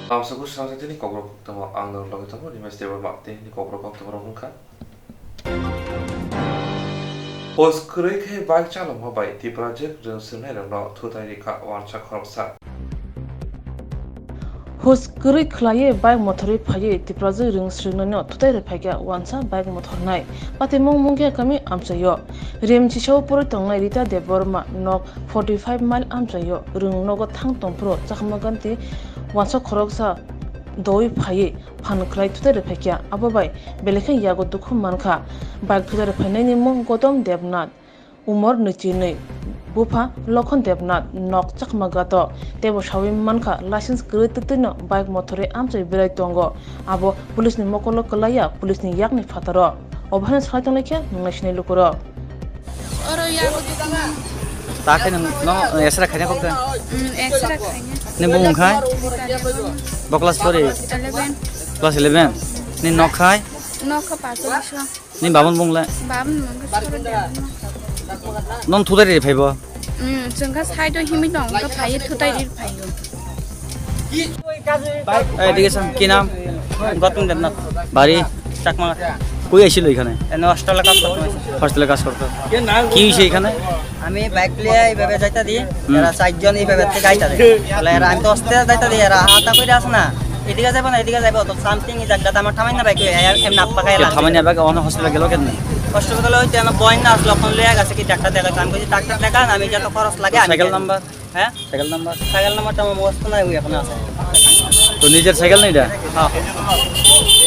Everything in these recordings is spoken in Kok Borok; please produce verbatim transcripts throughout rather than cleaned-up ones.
Lamsago swnamjaknini kokrok koktwma ang norok logi tongo, Rimesh Debbarma. Tini kokrok koktwma rok wngkha. Hos kwrwi khe bike chalokma bai Tiprajwk rwng swrwngnairokno thutai rikha wansa khoroksa. Hos kwrwi khwlaiwi bike mothorwi phaiwi Tiprajwk rwng swrwngnaino thutai rwphaikha wansa bike mothornai. Patimung Mungia kami amchaio. Rim chisao pori tongnai Rita Debbarma nok forty five mile amchaio. Rwng nogo thang tongphuru Chakma Ganti wansa khoroksa doui phaiwi phan kwlai thutai rwphaikha. Abo bai belai khe yago dukhu mankha. Bike thutai rwphainaini mung Gautam Debnath, umor nwichi nwi, bupha Lokhon Debnath, nok Chakma Gato. Teibo saui mankha, license kwrwi twtwino bike mothorwi amchai berai tongo. Abo police ni mokolo kwlaiya, police ni yakni phataro. Obo haino sai tonglaikha, nwngnai sinai lukurok. Oro yago dukhu. Ta khe nwng, no, X-ray khaina kok da? Mm, X-ray khaina. Ni bumung khai? Bo class four? Eleven. Class eleven. Ni nok khai? Nok kha paso biso. Ni babun bung le? Babun bung kha soro de. Non thudari phaibo? Mm, chwng kha side o himwi tong kha phai thudari phaio. এই, এদিকে চান, কি নাম? গৌতম দেবনাথ। বাড়ি? চাকমা। কই আইছিল এখানে? এনে হোস্টেলে কাজ করতে হয়েছে। হোস্টেলে কাজ করতে। কি হয়েছে এখানে? আমি বাইক লিয়ে এইভাবে যাইতা দি, হুম। এরা চারজন এইভাবে থেকে আইতা দি। তাহলে এরা, আমি তো অস্তে যাইতা দি, এরা হাতা করে আছে না। এদিকে যাবো না, এদিকে যাবো, তো সামথিং এই জায়গাটা আমার থামাই না বাইক, এ, এ, এমনি আপ্পা খাই কে লাগবে। থামাই না বাইক, অন্য হোস্টেলে গেল কেন? হোস্টেলে গেলে ওই যে আমার বইন না আসলো, ওখানে লয়ে গেছে কি ডাক্তার দেখাইতে। আমি কইছি, "ডাক্তার দেখান, আমি যত খরচ লাগে আমি সাইকেল দেখাই।" নাম্বার? হ্যাঁ? Cycle number? সাইকেল নাম্বারটা আমার মুখস্থ নাই, ওই এখন আছে। তো নিজের সাইকেল নেই এটা? হ্যাঁ।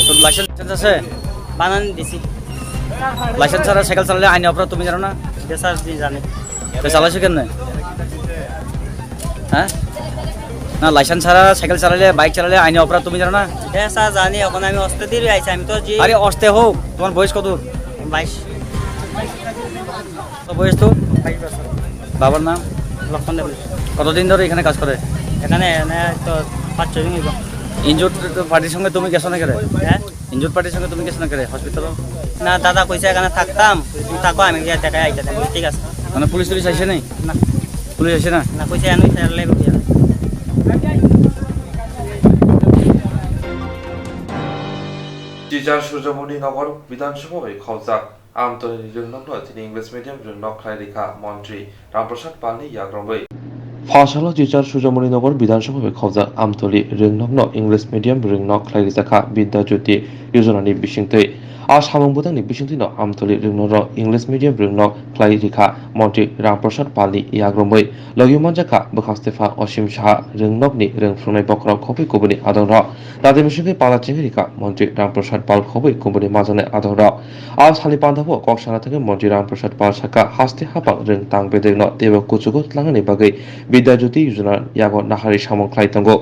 তো লাইসেন্স আছে? বানান দিছি। লাইসেন্স ছাড়া সাইকেল চালালে আইনি অপরাধ তুমি জানো না? জি স্যার, জি জানি। তো চালাইছো কেন? হ্যাঁ? না, লাইসেন্স ছাড়া সাইকেল চালালে, বাইক চালালে আইনি অপরাধ তুমি জানো না? হ্যাঁ স্যার, জানি। এখন আমি অস্তে দিয়ে আইছি, আমি তো জি আরে অস্তে হোক, তোমার বয়স কত? বাইশ। তো বয়স তো? বাইশ বছর। বাবার নাম? লক্ষণ দেব। কতদিন ধরে এখানে কাজ করে? এখানে, এনে তো পাঁচ ছয় দিন হইব। ইনজুর্ড পার্টির সঙ্গে তুমি গেছো না কেন? হ্যাঁ? ইনজুর্ড পার্টির সঙ্গে তুমি গেছো না কেন হসপিটালে? না, দাদা কইছে এখানে থাকতাম, তুমি থাকো, আমি গিয়ে দেখাই আইতে দেবো। ঠিক আছে। মানে পুলিশ টুলিশ আসে নাই? না। পুলিশ আসে না? না, কইছে এনে ফেরলে বুঝিয়া। Teacher Surjomoni Nagar Bidhan Sabha bai khaujak. Amtolini rwngnokno tini English medium rwngnok khlai rikha Montri Ramprasad Palni yagromwi. Phasalo Teacher Surjomoni Nagar Bidhan Sabha bai khaujak Amtoli rwngnokno English medium rwngnok khlai rijakha Bidya Jyoti Yojana ni bisingtwi. A samung bwtangni bisingtwino Amtoli rwngnokno English medium rwngnok khlai rikha Montri Ramprasad Palni yagromwi. Logi manjakha bwkhak stepha Osim Saha rwngnokni rwng phwrwngnai bokhorok khobwi kubuni adongrok. Tati bisingtwi pala chengwi rikha Montri Ramprasad Pal khobwi kubuni manjaknai adongrok. A salni pandao kok sana thangwi Montri Ramprasad Pal sakha, haste haphang rwng tang bedekno teibo kuchugo twlangnani bagwi Bidya Jyoti Yojana yago nahari samung khlai tongo.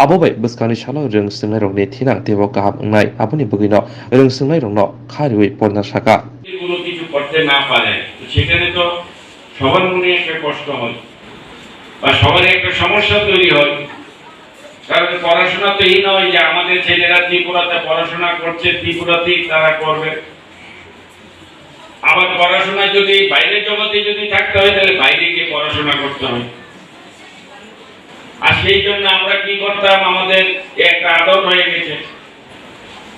Abo bai bwskangni salo rwng swngnairokni thinang teibo kaham wngnai, aboni bagwino rwng swngnairokno kha riwi porna sakha. কোনো কিছু করতে না পারে, তো সেখানে তো সবার মনে একটা কষ্ট হয় বা সবারই একটা সমস্যা তৈরি হয়। কারণ পড়াশোনা তো এই নয় যে আমাদের ছেলেরা ত্রিপুরাতে পড়াশোনা করছে, ত্রিপুরাতেই তারা করবে। আবার পড়াশোনা যদি বাইরের জগতে যদি থাকতে হয়, তাহলে বাইরে গিয়ে পড়াশোনা করতে হয়। আর সেই জন্য আমরা কি করতাম, আমাদের একটা আদত হয়ে গেছে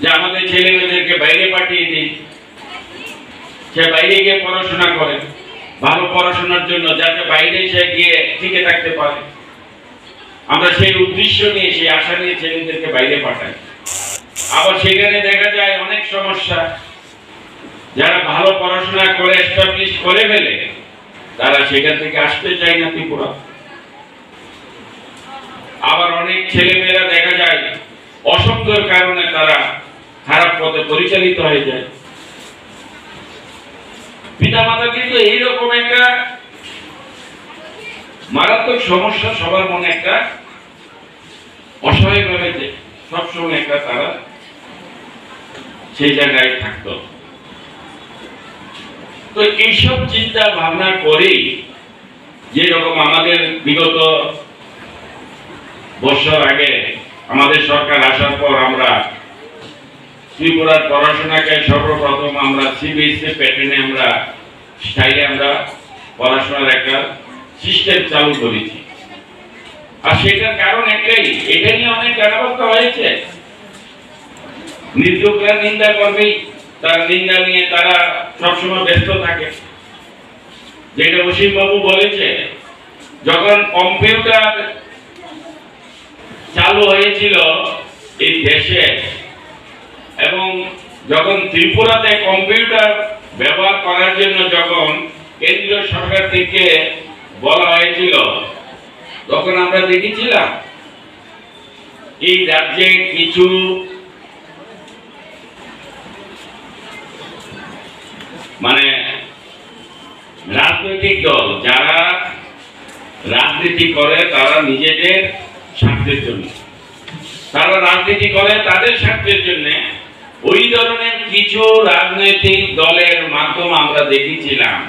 যে আমাদের ছেলে মেয়েদেরকে বাইরে পাঠিয়ে দিই, সে বাইরে গিয়ে পড়াশোনা করে, ভালো পড়াশোনার জন্য, যাতে বাইরে সে গিয়ে টিকে থাকতে পারে। আমরা সেই উদ্দেশ্য নিয়ে, সেই আশা নিয়ে ছেলেদেরকে বাইরে পাঠাই। আবার সেখানে দেখা যায় অনেক সমস্যা, যারা ভালো পড়াশোনা করে, এস্টাবলিশ করে ফেলে, তারা সেখান থেকে আসতে চায় না ত্রিপুরা। আবার অনেক ছেলেমেয়েরা দেখা যায় অসংখ্যর কারণে তারা খারাপ পথে পরিচালিত হয়ে যায়। পিতামাতা কিন্তু এইরকম একটা মারাত্মক সমস্যা, সবার মনে একটা অস্বাভাবিকভাবে যে সবসময় একটা তারা সেই জায়গায় থাকতো। তো এইসব চিন্তা ভাবনা করেই যেরকম আমাদের বিগত বছর আগে আমাদের সরকার আসার পর আমরা ত্রিপুরার পড়াশোনাকে সর্বপ্রথম আমরা সিবিএসই প্যাটার্নে আমরা স্টাইলে আমরা পড়াশোনার একটা সিস্টেম চালু করেছি। আর সেটার কারণ একটাই, এটা নিয়ে অনেক কথাবার্তা হয়েছে। নিন্দুকরা নিন্দা করবেই, তার নিন্দা নিয়ে তারা সবসময় ব্যস্ত থাকে। যেটা অসীম বাবু বলেছে, যখন কম্পিউটার চালু হয়েছিল এই দেশে, এবং যখন ত্রিপুরাতে কম্পিউটার ব্যবহার করার জন্য যখন কেন্দ্রীয় সরকার থেকে বলা হয়েছিল, তখন আমরা দেখেছিলাম এই রাজ্যে কিছু, মানে, রাজনৈতিক দল যারা রাজনীতি করে তারা নিজেদের স্বার্থের জন্য, তারা রাজনীতি করে তাদের স্বার্থের জন্য। ওই ধরনের কিছু রাজনৈতিক দলের মাধ্যমে আমরা দেখেছিলাম,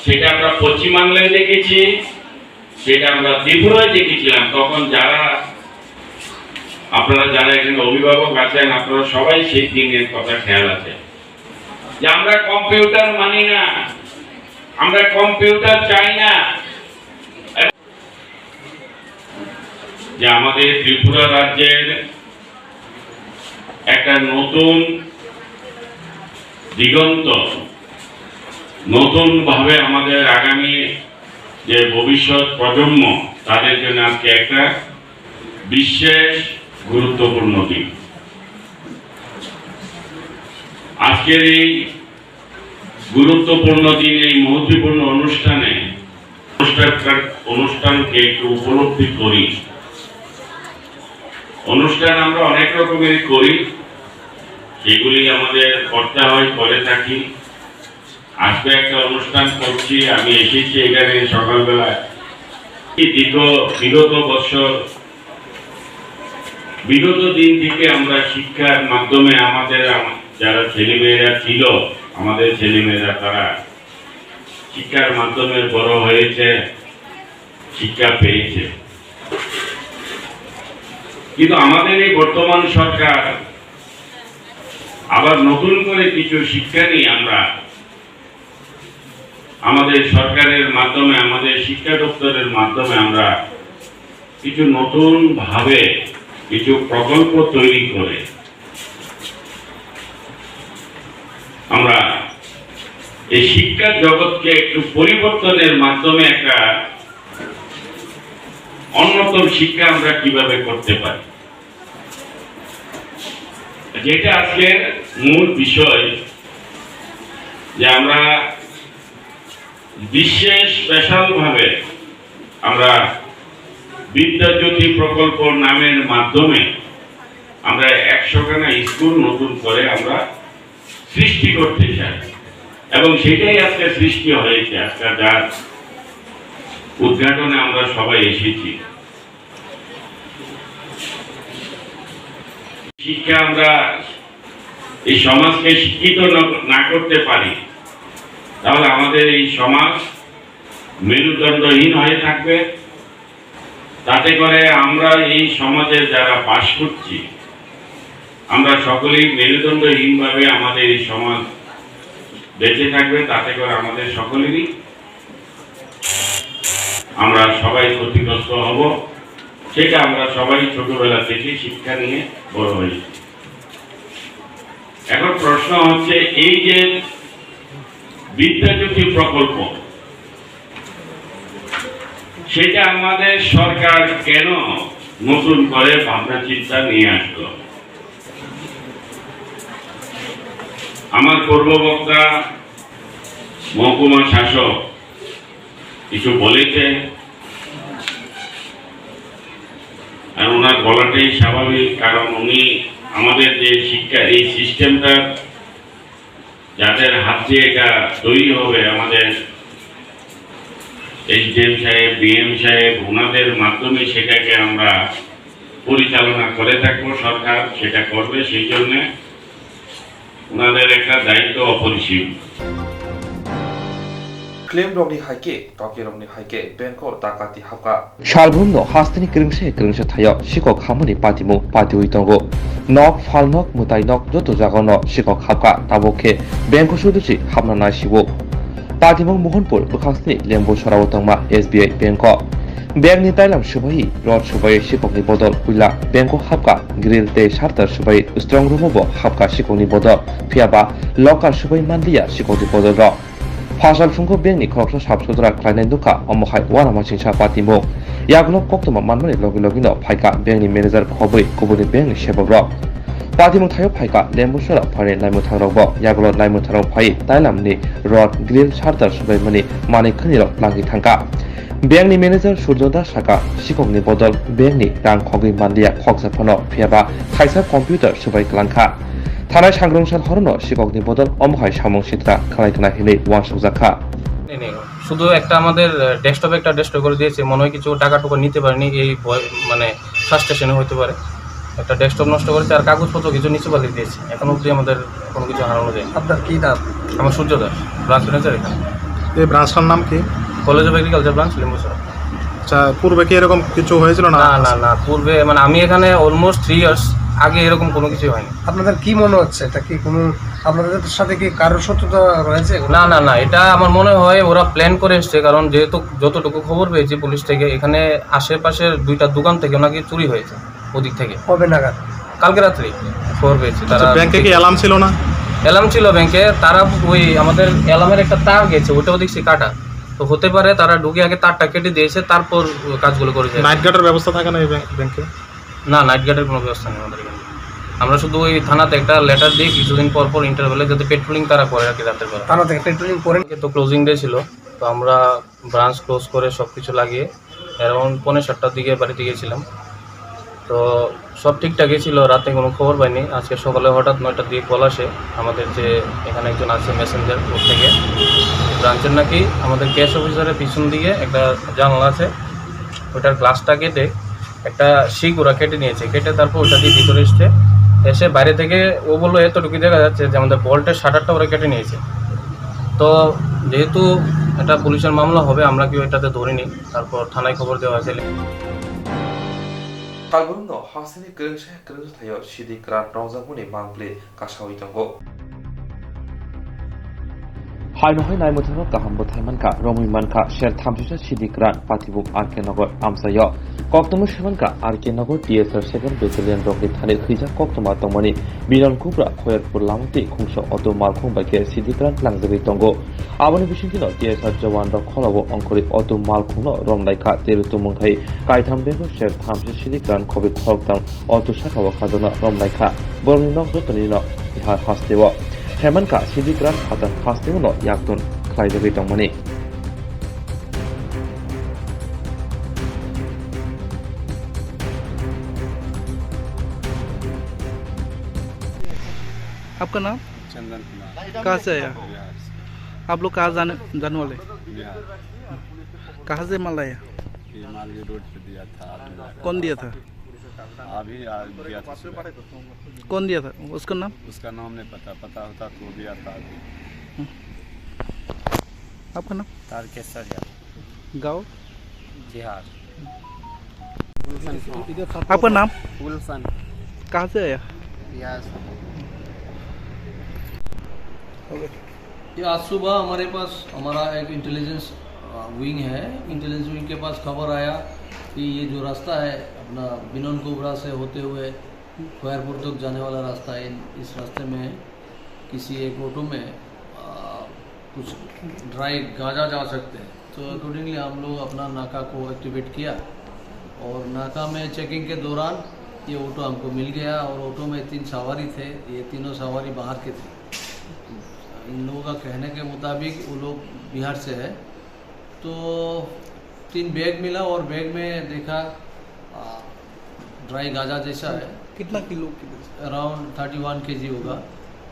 সেটা আমরা পশ্চিমবাংলায় দেখেছি, সেটা আমরা ত্রিপুরায় দেখেছিলাম। তখন যারা, আপনারা যারা এখানে অভিভাবক আছেন, আপনারা সবাই সেই দিনের কথা খেয়াল আছে যে আমরা কম্পিউটার মানি না, আমরা কম্পিউটার চাই না। যে আমাদের ত্রিপুরা রাজ্যের একটা নতুন দিগন্ত, নতুনভাবে আমাদের আগামী যে ভবিষ্যৎ প্রজন্ম, তাদের জন্য আজকে একটা বিশেষ গুরুত্বপূর্ণ দিন। আজকের এই গুরুত্বপূর্ণ দিন, এই মহত্বপূর্ণ অনুষ্ঠানে অনুষ্ঠান, অনুষ্ঠানকে একটু উপলব্ধি করি। অনুষ্ঠান আমরা অনেক রকমেরই করি, সেগুলি আমাদের করতে হয়, করে থাকি। আজকে একটা অনুষ্ঠান করছি, আমি এসেছি এখানে সকালবেলা। এই দীর্ঘ বিগত বছর, বিগত দিন থেকে আমরা শিক্ষার মাধ্যমে আমাদের, আম-, যারা ছেলেমেয়েরা ছিল, আমাদের ছেলেমেয়েরা, তারা শিক্ষার মাধ্যমে বড় হয়েছে, শিক্ষা পেয়েছে। কিন্তু আমাদের এই বর্তমান সরকার আবার নতুন করে কিছু শিক্ষা নিয়ে আমরা আমাদের সরকারের মাধ্যমে, আমাদের শিক্ষা দপ্তরের মাধ্যমে আমরা কিছু নতুন ভাবে কিছু প্রকল্প তৈরি করে আমরা এই শিক্ষা জগৎকে একটু পরিবর্তনের মাধ্যমে একটা অন্যতম শিক্ষা আমরা কিভাবে করতে পারি, যেটা আজকের মূল বিষয়, যে আমরা বিশেষ স্পেশাল ভাবে আমরা বিদ্যাজ্যোতি প্রকল্প নামের মাধ্যমে আমরা একশোখানা স্কুল নতুন করে আমরা সৃষ্টি করতে চাই, এবং সেটাই আজকে সৃষ্টি হয়েছে। আজকে যার উদ্ঘাটনে আমরা সবাই এসেছি। শিক্ষা আমরা এই সমাজকে শিক্ষিত ন-, না করতে পারি, তাহলে আমাদের এই সমাজ মেরুদণ্ডহীন হয়ে থাকবে। তাতে করে আমরা এই সমাজে যারা বাস করছি, আমরা সকলেই মেরুদণ্ডহীনভাবে আমাদের এই সমাজ বেঁচে থাকবে। তাতে করে আমাদের সকলেরই, আমরা সবাই ক্ষতিগ্রস্ত হব। সেটা আমরা সবাই ছোটবেলা থেকে শিক্ষা নিয়ে বড় হয়েছি। এখন প্রশ্ন হচ্ছে, এই যে বিদ্যাজ্যোতি প্রকল্প, সেটা আমাদের সরকার কেন নতুন করে ভাবনা চিন্তা নিয়ে আসলো? আমার পূর্ববক্তা মহকুমা শাসক কিছু বলেছেন, আর ওনার বলাটাই স্বাভাবিক, কারণ উনি আমাদের যে শিক্ষা, এই সিস্টেমটা যাদের হাত দিয়ে এটা তৈরি হবে, আমাদের এসডিএম সাহেব, ডিএম সাহেব, ওনাদের মাধ্যমে সেটাকে আমরা পরিচালনা করে থাকবো। সরকার সেটা করবে, সেই জন্য ওনাদের একটা দায়িত্ব অপরিসীম। Claim rokni hai khe, toke rokni hai khe, bank o dakati hapkha. Salbrum no hasteni kwrwngsa kwrwngsa thaio sikok hamani patimung patiwi tongo. Nok, phalnok, mwtainok joto jagao no sikok hapkha, tabuk khe bank o sudu si hapna naisio. Patimung Mohanpur bwkhasteni Lembu sorao tongma S B I bank o. Bank ni tailam subai, rod subai sikokni bodol puila bank o hapka, grill tei shutter subai strong room o bo hapka sikokni bodol, phiya ba locker subai manliya sikokni bodol rok. Phasal phungo bank ni khoroksa sap sudra khlainai nukha, omo hai uanama singsa patimung. Yagulo koktwma manmani logi logi no phaikha bank ni manager khobwi kubuni bank ni sebok rok. Patimung thaio phaikha Lembusora phaini naimwthang rok bo, yagulo naimwthang rok phai tailam ni rod, grill, shutter subai mani manwi khani rok langwi thangkha. Bank ni manager Surjo Das saka, sikokni bodol bank ni rang khogwi manliya khoksa phano, phiya ba thaisa computer subai kwlangkha. Thanai sangrong sal horono sikokni bodol omo hai samung sitra khlai kna hinwi uansukjakha. নেই, নেই। শুধু একটা আমাদের, আহ, ডেস্কটপ একটা ডেস্ট্রয় করে দিয়েছে, মনে হয় কিছু টাকা টুকা নিতে পারেনি এই ভয়, মানে, ফ্রাস্ট্রেশনে হতে পারে। একটা ডেস্কটপ নষ্ট করেছে আর কাগজপত্র কিছু নিচে ফেলে দিয়েছে। এখন অবধি আমাদের কোনো কিছু হারানো যায়নি। আপনার কি নাম? আমার সূর্য দাস, ব্রাঞ্চ ম্যানেজার এখানে। এই ব্রাঞ্চটার নাম কি? কলেজ অফ এগ্রিকালচার ব্রাঞ্চ, লিম্বুছড়া। আচ্ছা, পূর্বে কি এরকম কিছু হয়েছিল না? না, না, না, পূর্বে, মানে, আমি এখানে অলমোস্ট থ্রি ইয়ার্স, আগে এরকম কোনো কিছুই হয়নি। আপনাদের কি মনে হচ্ছে, এটা কি কোনো, আপনাদের সাথে কি কারোর শত্রুতা রয়েছে? না, না, না, এটা আমার মনে হয় ওরা প্ল্যান করে এসছে, কারণ যেহেতু যতটুকু খবর পেয়েছি পুলিশ থেকে, এখানে আশেপাশের দুইটা দোকান থেকে নাকি চুরি হয়েছে ওদিক থেকে। কবে নাগাদ? কালকে রাত্রে খবর পেয়েছি। আচ্ছা, তারা ব্যাংকে কি অ্যালার্ম ছিল না? অ্যালার্ম ছিল ব্যাংকে, তারা ওই আমাদের অ্যালার্মের একটা তার গেছে, ওটাও দেখছি কাটা। তো হতে পারে তারা ঢুকে আগে তারটা কেটে দিয়েছে, তারপর কাজগুলো করেছে। নাইট গার্ডের ব্যবস্থা থাকে না এই ব্যাংক, ব্যাংকে? না, নাইট গার্ডের কোনো ব্যবস্থা নেই আমাদের এখানে। আমরা শুধু ওই থানাতে একটা লেটার দিই কিছুদিন পর পর ইন্টারভেলে, যাতে পেট্রোলিং তারা করে আর কি রাতের বেলা। থানা থেকে পেট্রোলিং করেন? তো ক্লোজিং ডে ছিল, তো আমরা ব্রাঞ্চ ক্লোজ করে সব কিছু লাগিয়ে অ্যারাউন্ড পৌনে সাতটার দিকে বাড়িতে গিয়েছিলাম। তো সব ঠিকঠাকই ছিল, রাতে কোনো খবর পাইনি। আজকে সকালে হঠাৎ নয়টার দিকে কল আসে আমাদের, যে এখানে একজন আছে মেসেঞ্জার, ওর থেকে, ব্রাঞ্চের নাকি আমাদের ক্যাশ অফিসারের পিছন দিকে একটা জানালা আছে, ওটার গ্লাসটা কেটে একটা শিক ওরা কেটে নিয়েছে, কেটে তারপর ওটা দিয়ে ভিতরে এসছে। এসে বাইরে থেকে ও বললো এতটুকুই দেখা যাচ্ছে যে আমাদের ভল্টের শাটারটা ওরা কেটে নিয়েছে। তো যেহেতু এটা পুলিশের মামলা হবে, আমরা কেউ এটাতে ধরিনি, তারপর থানায় খবর দেওয়া হয়েছে। Kalburungno hasteni kwrwngsa kwrwngsa thaio sidi kwran rwngjakmani mangpli kasawi tongo. Haino hai naimwthangno kaham bwthai mankha, romwi mankha, ser thamsisa sidi kwran, Patibuk R K Nagar amchaio. Koktwma se mankha, R K Nagar T S R second battalion rokni thani khwijak koktwma tongmani Binon Kubra, Khoyerpur lama twi khungsa auto malkhung bai khe sidi kwran langjagwi tongo. Aboni bisingtwino T S R jawan rok kholao ongkhorwi auto malkhungno romlaikha, tei tumung khai kaitham bego ser thamsisa sidi kwran khobwi khoroktham auto sakao khajana romlaikha. Borokni nok jotonino Bihar hasteo. Hemanka sidi kwran phatar hasteo no yaktun khlaijagwi tongmani. आपका नाम? चंदन कुमार। कहाँ से आया? बिहार से। आप लोग कहाँ जाने, जाने वाले? बिहार। कहाँ से माल लाया? ये माल ये रोड पे दिया था, अभी लाया। कौन दिया था? अभी आ गया था सुबह। कौन दिया था? उसका नाम? उसका नाम नहीं पता, पता होता तो दिया था अभी। हम्म। आपका नाम? तारकेश्वर यादव। गाँव? जिहार। आपका नाम? गुलशन। कहाँ से आया? बिहार से। ये आज सुबह हमारे पास, हमारा एक इंटेलिजेंस, अ, विंग है, इंटेलिजेंस विंग के पास खबर आया कि ये जो रास्ता है अपना बिनोन कोबरा से होते हुए खोयरपुर तक जाने वाला रास्ता है, इस रास्ते में किसी एक ऑटो में, अ, कुछ ड्राई गांजा जा सकते हैं। तो अकॉर्डिंगली हम लोग अपना नाका को एक्टिवेट किया और नाका में चेकिंग के दौरान ये ऑटो हमको मिल गया और ऑटो में तीन सवारी थे, ये तीनों सवारी बाहर के थे। इन लोगों का कहने के मुताबिक वो लोग बिहार से है। तो तीन बैग मिला और बैग में देखा, आ, ड्राई गांजा जैसा है। कितना किलो की? अराउंड थर्टी वन केजी होगा।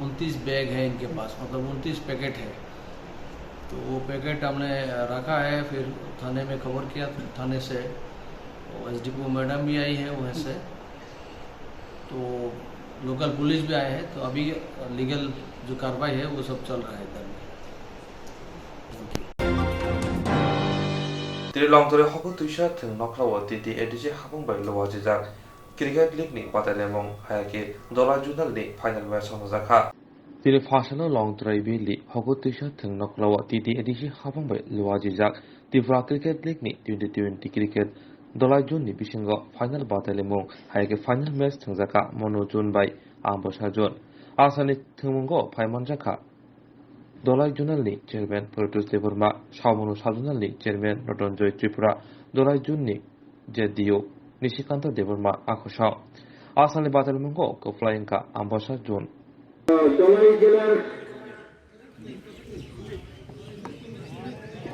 उनतीस बैग है इनके पास, मतलब उनतीस पैकेट है। तो वो पैकेट हमने रखा है, फिर थाने में खबर किया, थाने से वो एसडीपीओ मैडम भी आई है वहाँ से। तो लोकल पुलिस भी आए हैं, तो अभी लीगल जो कार्रवाई है वो सब चल रहा है इधर में। Tini Longtrai hogo twisa thwng nokhlao T T A D C habung bai luajijak. Cricket league ni batai lemung hayakhe Dola Zonal ni final match songjakha. Tini phasano Longtrai Valley hogo twisa thwng nokhlao T T A D C habung bai luajijak. Tripura Cricket League ni twenty twenty cricket Dolai June ni bisingo final batailaimung, hai khe final match thwngjakha Manu June bai Ambasa June. Asani thwngmungo phaimanjakha Dolai Zonal ni Chairman Protus Debbarma, Saumanu Sub Zonal ni Chairman Rotonjoy Tripura, Dolai June ni J D O Nishikanta Debbarma akhosao. Asani batailamungo kwplai wngkha Ambasa June. Dolai Zonal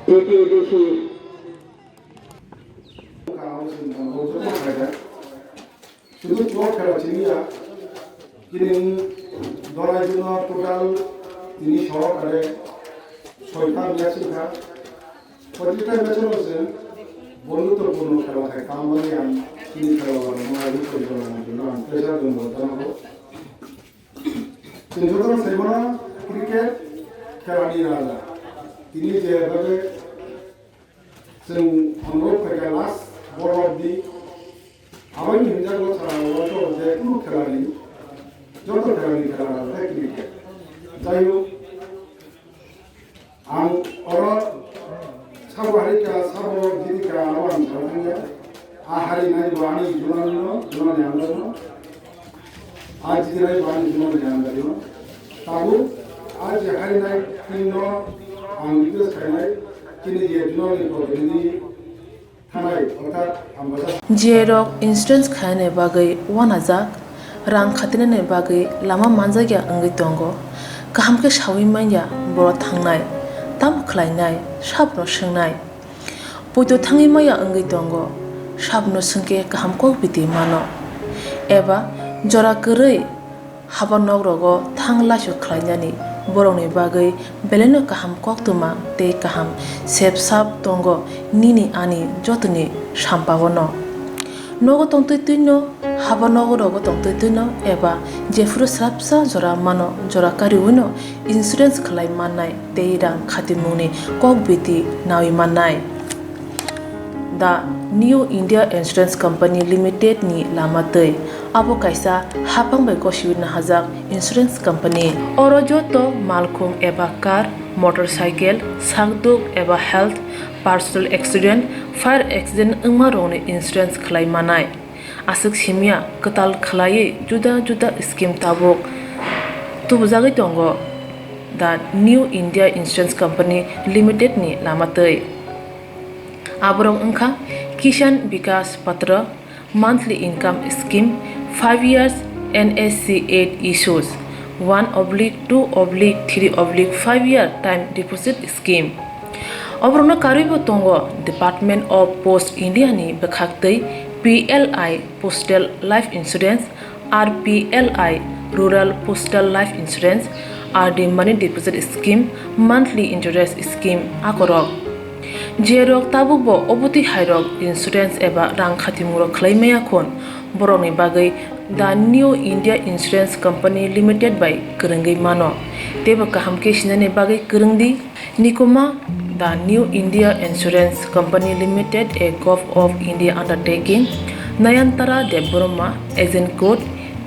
T T A D C. Sudu chwng khela chini ya. Kini Dolai Zonal total tini sohor kare soita match wngkha. Protita match-o se bondhutwpurno khela khai, tamoni ang chini khela warokno, ang pressure dongbo tamo. Chwng jotono sai mano cricket khelani raja. Tini je bhabe chwng hamrok phaikha last ball of the, aboni hinjak no sara o to je kunu khelani, joto khelani khela raja cricket. Jai hok, ang oro sabo harika, sabo jirika, abo ang sana thangya. A harinai bo ani junanino, junani andarino. A jitinai bo ani junani andarino. Tabuk a je harinai teamno ang request khainai, chini je junani protinidhi thanai, orthat Ambasa. Jerok insurance khainani bagwi uanajak, rang khatinani bagwi lama manjakya wngwi tongo. Kaham khe saui manya borok thangnai, tamo khlainai, sabno swngnai. Poito thangwi maya wngwi tongo, sabno swngkhe kaham kok biti mano. Eba jora kwrwi haba nok rogo thang laisok khlainani borokni bagwi belaino kaham koktwma tei kaham sep sap tongo nini ani jotoni sampao no. Nogo tongtwi twino, haba nogo rogo tongtwi twino eba jephuru swrapsa jora mano, jora kariwino insurance khlai mannai tei rang khatimungni kok biti naui mannai. The New India Insurance Company Limited ni lama twi. Abo kaisa haphang bai gosiwi nahajak insurance company. Oro joto malkhung eba car, motorcycle, sakduk eba health, personal accident, fire accident wngma rokni insurance khlai manai. Aswk simya kwtal khlaiwi juda juda scheme tabuk tubujagwi tongo The New India Insurance Company Limited ni lama twi. Aborok wngkha Kisan Vikas Patra, monthly income scheme, five years N S C eight issues, one oblique two oblique three oblique five year time deposit scheme. Oborokno karwibo tongo Department of Post India ni bwkhaktwi P L I Postal Life Insurance, R P L I Rural Postal Life Insurance, R D Money Deposit Scheme, Monthly Interest Scheme akorok. Jerok tabukbo obotwi hairok insurance eba rang khatimungrok khlai maya khun, borokni bagwi The New India Insurance Company Limited bai kwrwngwi mano. Teibo kaham khe sinani bagwi kwrwng di. Nikuma, The New India Insurance Company Limited, a Govt of India undertaking, Nayantara Debbarma, agent code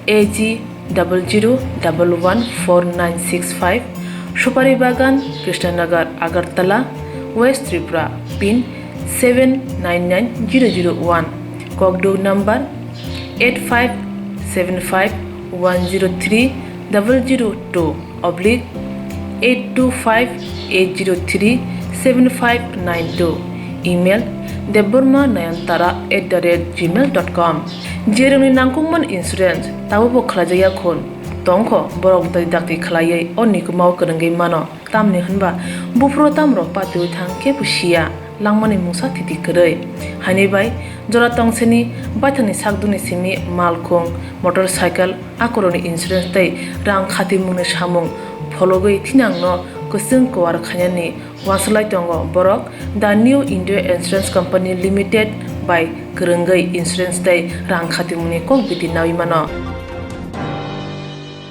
A G double zero double one four nine six five, Supari Bagan, Krishnanagar, Agartala, West Tripura, pin seven nine nine zero zero one, kokduk number eight five seven five one zero three double zero two oblique eight two five eight zero three seven five nine two, email debbarma nayantara at the rate gmail dot com. Jerokni nangkukmani insurance tabukbo khlaijakya khun tongkho, borok bwtwi dakti khlaiwi o nikumao kwrwngwi mano. Tamni hwnba buphuru tamrok patiwi thang kebo siya, langmani mungsa thiti kwrwi. Haini bai jora tongseni baithangni sakdukni simi malkhung, motorcycle, akorokni insurance tei rang khatimungni samung phologwi thinangno kwchwng kwar khainani uansuk lai tongo borok The New India Insurance Company Limited bai kwrwngwi insurance tei rang khatimungni kok biti naui mano.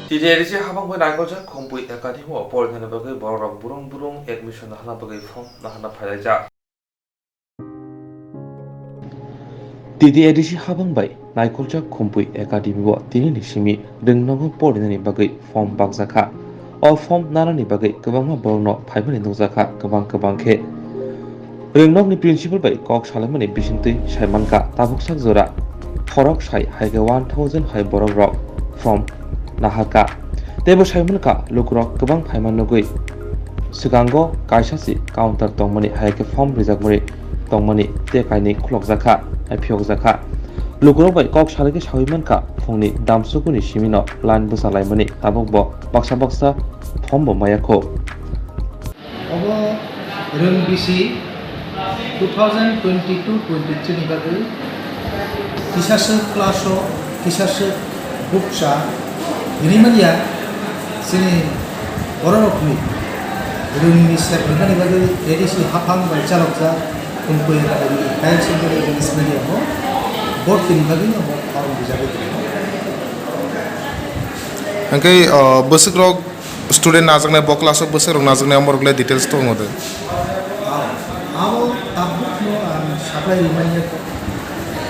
T T A D C habang bai naikolchak Khumpui Academy o porina bagwi borok burung burung admission nahana bagwi form nahana phailaijak. T T A D C habang bai naikolchak Khumpui Academy o tini ni simi rwngnogo porinani bagwi form bakjakha. O form nanani bagwi kwbangma borokno phaimani nukjakha kwbang kwbang khe. Rwngnokni principal bai kok salaimani bisingtwi saimankha tabuksak jora khorok sai hai khe one thousand hai borok rok form naharkha. Teibo saimankha lukurok kwbang phaima nugwi swkango kaisa se counter tongmani hai khe form rijakmani tongmani tei kainwi khulokjakha hai phiyokjakha. Lukurok bai kok salai khe sawi mankha phungni damsukuni simino line bwchalaimani tabukbo baksa baksa form bo maya kho. Obo rwng bisi two thousand twenty-two twenty-three ni bagwi kisaswk class o kisaswk bukcha rimanya chini bororokni rwngni serphaimani bagwi A D C haphang bai chalokjak Kunkui Academy Higher Secondary English Medium o bortini bagwi no bo form rijagwi tongo. Hwnkhe, o, bwswkrok student najaknai, bo class o bwswkrok najaknai, omorok le details tongo de. Abo tabukno ang saklai rimanya kok.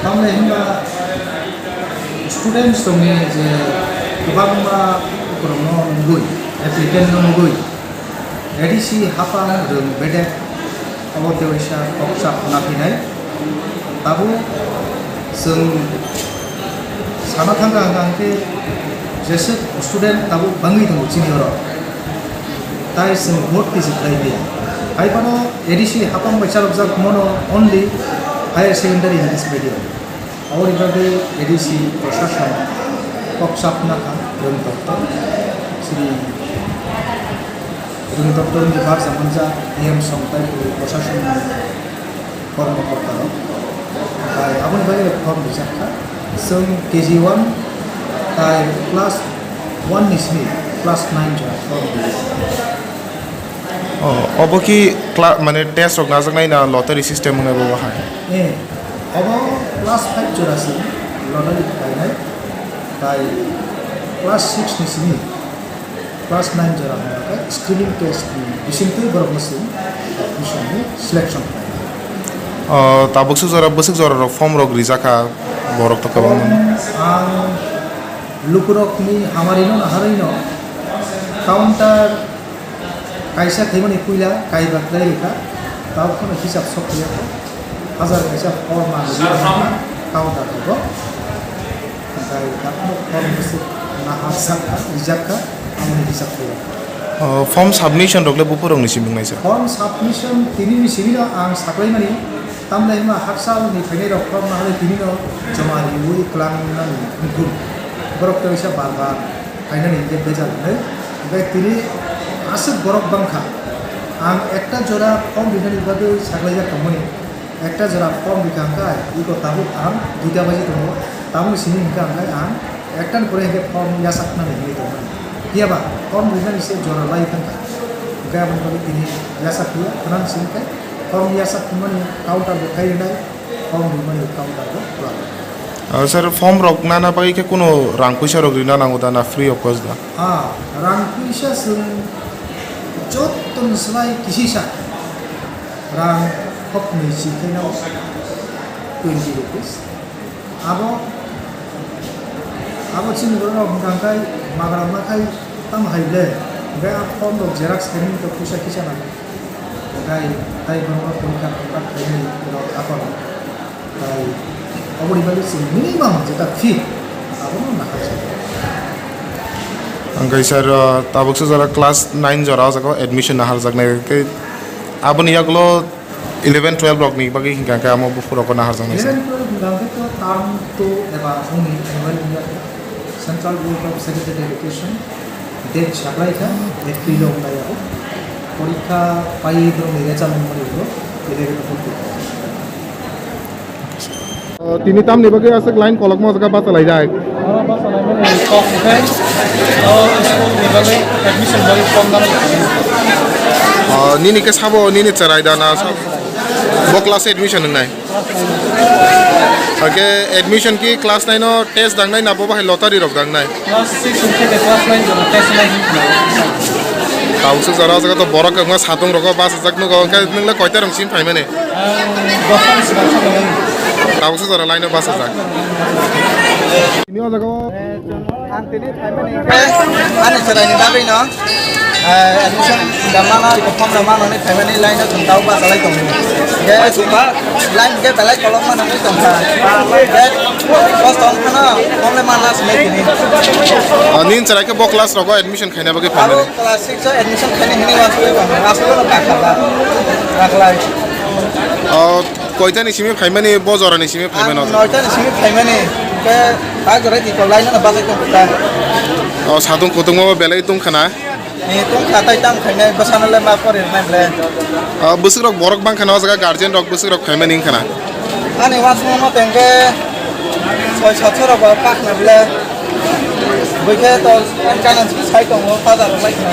Tamni hwnba students tongni je kwbangma borokno nugwi, applicant no nugwi, A D C haphang rwng bedek abo tewaisa kok chapna phinai. Tabuk chwng sana thangkha hwnkha hwnkhe jeswk student tabuk bangwi tongo chini oro. Tai chwng vote tisi khlai maya. Hai phano A D C haphang bai chalokjak mono only higher secondary English medium. Aboni bagwi A D C prosason kok chapna kha rwng doktor. Chini rwng doktor ni barsa manjak E M Song tai prosason ni kormokorta rok. Tai aboni bagwi form rijak kha. Chwng K G one tai class one ni simi class nine jora form rijak. Oh, obo ki cla-, mane test rok najaknai na lottery system wngnai bo hai? Eh, obo class five jora se lottery khlainai, tai class six ni simi class nine jora hwnba khe screening test ni bisingtwi borok no se admission ni selection khlainai. Oh, tabuk swk jora, bwswk jora rok form rok rijak kha, borok to kwbangma. Ang lukurok ni hamari no naharwi no counter kaisa khaimani puila kaiba khlai rwkha, tabuk phano hisab sok khlai kha, hajar kaisa form ang rwkha counter rogo, tai tabuk form bwswk nahar sak kha, rijak kha, amoni hisab khlai kha. Oh, form submission rok le buphurok ni simi wngnai sir? Form submission tini ni simi no ang saklaimani, tamle hima haksa ni phainai rok form naharwi tini no joma riwi kwlang nani wngkhu, borok to kaisa bar bar. Finally, je bejal hwnwi. Hwnkhe tini aswk borok bangkha. Ang ekta jora form rinani bagwi saklaijak tongmani. Ekta jora form rikha hwnkhe, iko tabuk ang duita baji tongo. Tabukni simi hwnkhe ang, ang ekta ni pore hwnkhe form yachaknani hinwi tongmani. Phiyaba form rinani se jora lai thangkha. Hwnkhe aboni bagwi tini yachak phiyok, khwnani simi khe form yachak tongmani counter bo khai rwnai. Form rimani counter bo kwlak. Ah, sir, form rok nana bagwi khe kuno rang puisa rok rina nango da na free of cost da? Ah, rang puisa chwng jottoni slai kisisa rang hopni si khe no twenty rupees. Abo, abo chini borok rok hwnkha khe magra ma khai tamo hai ble, hwnkhe a form rok xerox khainani to puisa kisa nango. Tai, tai borok porikha conduct khainai rok aphano. Tai oboni bagwi chwng minimum jeta fee abono naharjak. Ang kaisa ro tabuk se jora class nine jora o jaga o admission naharjaknai tei aboni yagulo eleven twelve rokni bagwi hwnkha khe amo buphurokno naharjaknai se. Eleven twelve hwnkha khe to term two eba uni annual wngya khe Central Board of Secondary Education date saklai kha April o wnglai yago. Porikha paiwi borokni result wngmani ulo eleven o bwrwi. O, tini tamni bagwi aswk line kolokma o jaga bachalaijak? Oro bachalaimani kok hwnkhe, o, school ni bagwi admission bagwi form dana. O, nini khe sabo nini cherai da na sabo? Bo class admission wngnai? Hake admission ki class nine o test dangnai na bo bahai lottery rok dangnai? Class six hwnkhe de class nine jora test nai hwnkhe. Tabukse jora o jaga to borok kwbangma satung rogo bachajak nugo, hwnkhe nwng le koita rong simi phaimani? Ang dosani swkang sa tongo. Tabukse jora line o bachajak. Tini o jaga o. Ang tini phaimani. Ani chwraini bagwi no. Admission da mano, form da mano ni phaimani line o chwng tau bachalai tongo. Hwnkhe line hwnkhe belai kolokma nangwi tongkha. Hwnkhe kosto wngkhano form le manna swmai tini. Ah, nini chwrai khe bo class rogo admission khaina bagwi phaimani? Abo class six o admission khaina hinwi uansugwi tongkha. Aswkno kakha ba. Raklai. Oh, koitani simi phaimani, bo jorani simi phaimani? Ang noitani simi phaimani. Hwnkhe ta jorai tiko line no bachai tongkha. Oh, satung kutung bo belai tongkha na? Ni tong kha tai tam khainai bwsano le ma pori rwnai ble. Ah, bwswk rok borok bang khana o jaga guardian rok bwswk rok phaimani wng khana. Ani uansukma mate hwnkhe soi satso rok bo pakhna ble. Bwkhe to channel sai tongo, father rok lai khna.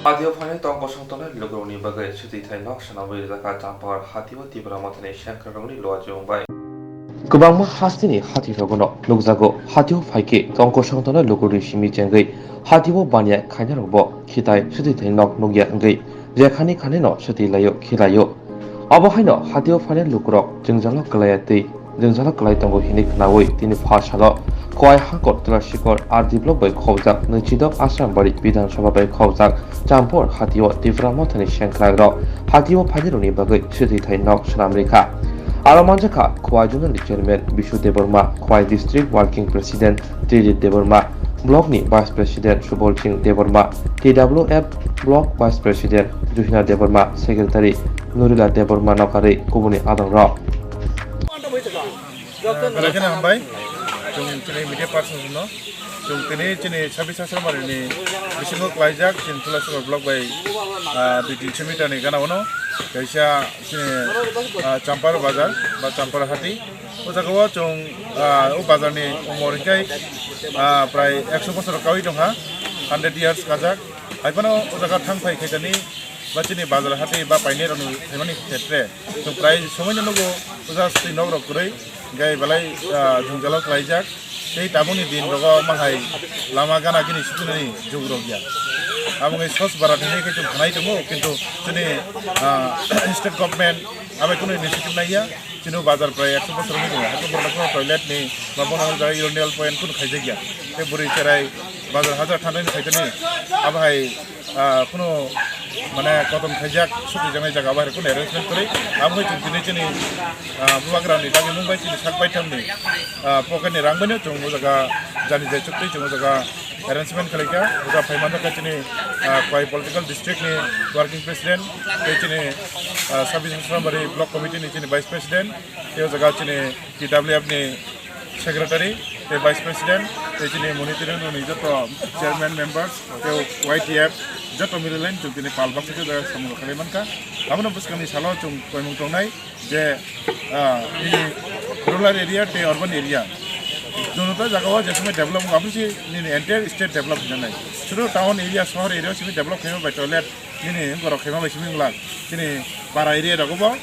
Patio phainai tong kosong tongnai lukurokni bagwi swtwi thai nok swnamwi rijak kha Champar hatio Tipra Mothani sengkrakrokni luachi wngbai. Kwbangma hasteni hatirogono nukjago, hatio phaikhe tong kosong tongnai lukurokni simi chengwi hatio baniya khainarokbo khitai swtwi thai nok nukya wngwi rekhani khanino swtwi laio khilaio. Abo haino hatio phainai lukurok jwngjalo kwlaiya tei jwngjalo kwlai tongo hinwi khnaui tini pha salo Khowai Hangkor Tulasikhor R D block bai khobjak Nwichidok Asrambari Bidhan Sabha bai khobjak Champor hatio Tipra Mothani sengkrakrok hatio phainairokni bagwi swtwi thai nok swnam rikha. Aro manjakha Khowai Zonal ni Chairman Bishu Debbarma, Khowai District Working President Trijit Debbarma, Block ni Vice President Subol Singh Debbarma, T W F Block Vice President Juhina Debbarma, Secretary Nurila Debbarma nokharwi kubuni adongrok. Belai kheno hambai. Chwng chini media person no. Chwng tini chini sabis Asrambari ni bisingo klaijak chini Tulasikhor block bai, ah, dui tinso meter ni gana ono. Kaisa chini, ah, Champar bazar ba Champar hati. O jaga o chwng, ah, o bazar ni umor hinkhe, ah, prai ekso bosor kaui tongkha, hundred years kajak. Hai phano o jaga thang phai khaitani ba chini bazar hati ba painai rokni phaimani khetre chwng prai somoino nugo o jaga swtwi nok rok kwrwi, gai belai, ah, jwngjalo klaijak. Tei tabukni din rogo mahai lama gana gini sutinani jug rok ya. Aboni Swachh Bharat hinwi khe chwng khanai tongo, kintu chini, ah, state government abai kunu initiative nai ya. Chini bazar prai ekso bosor wngwi tongo. Hakhe borokno toilet ni ba bono jaga urinal point kunu khaijak ya. Tei bwrwi cherai bazar hajar thanai ni khaitani. Abo hai, ah, kunu mane kotom khaijak, sukrijaknai jaga abo hai kunu arrangement kwrwi. Abo hai chwng tini chini, ah, bubagrani dagimung bai chini sak baithamni, ah, pocket ni rang baino chwng o jaga jani jai chukti chwng o jaga arrangement khwlaikha. O jaga phai manjakha chini, ah, Khowai political district ni working president, tei chini, ah, sabis Asrambari block committee ni chini vice president, tei o jaga chini T W F ni secretary, tei vice president, tei chini monitoring ni joto chairman members, tei Y T F, joto mililai chwng tini pal baksa khe jaga samung khlai mankha. Abono bwskangni salo chwng koimung tongnai je, ah, nini rural area tei urban area. Joto jaga o je somoi develop wngkha, aboni si nini entire state develop wngjaknai. Sudu town area, sohor area o simi develop khaima bai toilet nini borok khaima bai simi wngla. Chini para area rogo bo,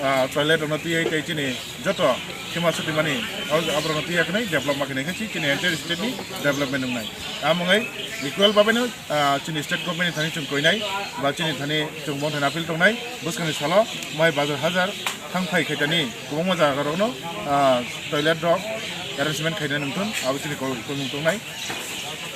ah, toilet rokno twiwi tei chini joto khema sutimani, o, aborokno twiwi khe develop ma khe nai khe chini entire state ni development wngnai. Tamo wngwi equal babaino, ah, chini state government ni thani chwng koinai ba chini thani chwng bo thani appeal tongnai, bwskangni salo mai bazar hajar thang phai khaitani kwbangma jaga rokno, ah, toilet rok arrangement khaina nungthun abo chini kol-, kolmung tongnai.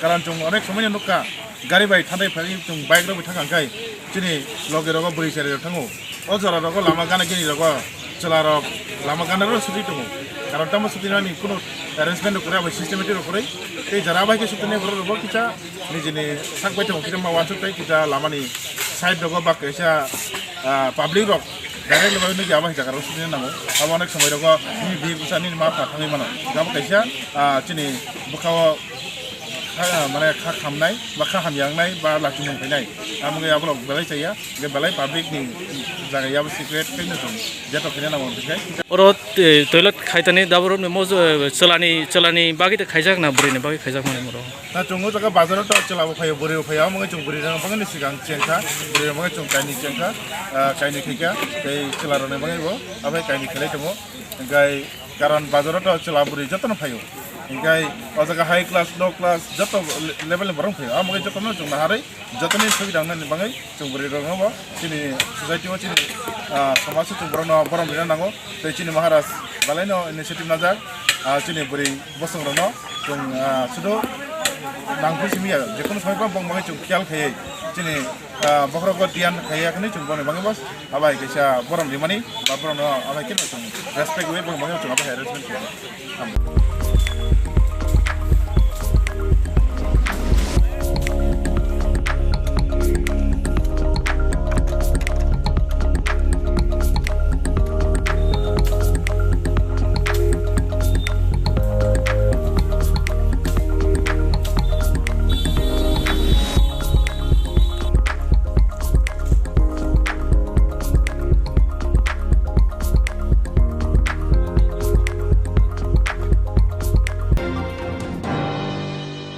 Karon chwng onek somoi no nukha, gari bai thanai phai chwng bike rok bai thang kha khai chini loge rogo bwrwi cherai rok thango. O jora rogo lama gana gini rogo chwla rok lama gana rok sutwi tongo. Karon tamo sutwi nani kuno arrangement rok kwrwi abo systematic rok kwrwi. Tei jara bai khe sutwi nai borok rok bo kisa nijini sak bai tongo, kisa ma wansuk tei kisa lama ni side rogo ba kaisa, ah, public rok direct lobai nukya abo hai jaga rok sutwi nango. Abo onek somoi rogo nini bihik bwsa nini ma pha thangwi mano. Abo kaisa, ah, chini bwkha o Kha, mane kha khamnai, ba kha hamya wngnai, ba lachi mung phainai. Amo wngwi aborok belai chaya, je belai public ni jaga yabo secret khaino chwng jeto khaina nango hwnkhe. Oro, eh, toilet khaitani daborok ni mojo, eh, chwlani, chwlani bagwi tei khaijak na bwrwi ni bagwi khaijak mani moro? Na chwng o jaga bazar o to chwla bo phaio, bwrwi bo phaio, amo wngwi chwng bwrwi rok bagwi ni swkang chengkha, bwrwi rok bagwi chwng kainwi chengkha, ah, kainwi khaikha, tei chwla rok ni bagwi bo abai kainwi khailai tongo. Hwnkhe karon bazar o to chwla bwrwi jotono phaio. Hwnkhe o jaga high class, low class joto le-, level ni borok phaio. Amo wngwi jotono chwng naharwi jotoni subi rang nani bagwi chwng bwrwi rok no bo chini society o chini, ah, samaj o chwng borok no borom rina nango. Tei chini Maharaj belai no initiative najak, ah, chini bwrwi bosong rok no chwng, ah, sudu nangkuk simi ya, jekono somoi bo bong bagwi chwng khiyal khaiwi chini, ah, bokhorok o diyan khaiya khani chwng boni bagwi bo abai kaisa borom rimani ba borok no abai khe no chwng respect wi bong bagwi chwng abai arrangement khaiya.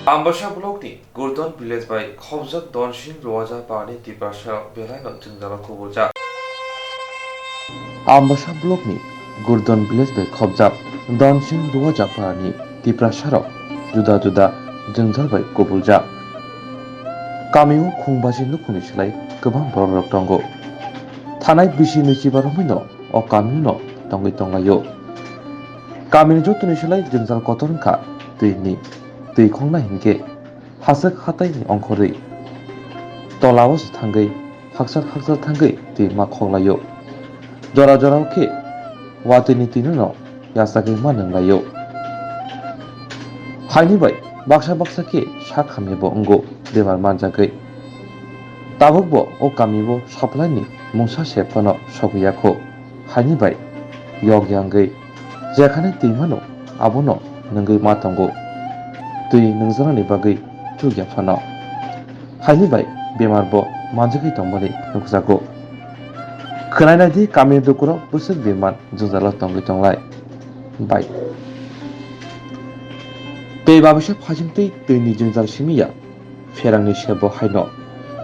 Ambasa block ni Gurdon village bai khobjak Donsing Ruaja parani Tiprasa belai no jwngjalo kubuljak. Ambasa block ni Gurdon village bai khobjak Donsing Ruaja parani Tiprasa rok juda juda jwngjal bai kubuljak. Kami o khungbaji nukhungni slai kwbang borok rok tongo. Thanai bisi nwichiba romwi no o kami no tongwi tonglaio. Kamini jotoni slai jwngjal kotor wngkha twi ni twi khongnai hinkhe haswk hatai ni ongkhorwi tola o se thangwi hakchar hakchar thangwi twi ma khoklaio. Jora jora o khe watwi ni twi no yachagwi ma nwnglaio. Haini bai baksa baksa khe sak hamya bo wngo bemar manjagwi. Tabuk bo o kami o supply ni mungsa se phano sogwi ya kho. Haini bai yok yangwi jekhane twi mano abono nwngwi ma tongo. Twi nwngjaknani bagwi chuk ya phano. Haini bai bemar bo manjagwi tongmani nukjago. Khwnai nai di kami lukurok bwswk bemar jwngjalo tongwi tonglai. Bai. Tei babisa phajing twi twi ni jwngjal simi ya. Pherangni sebo haino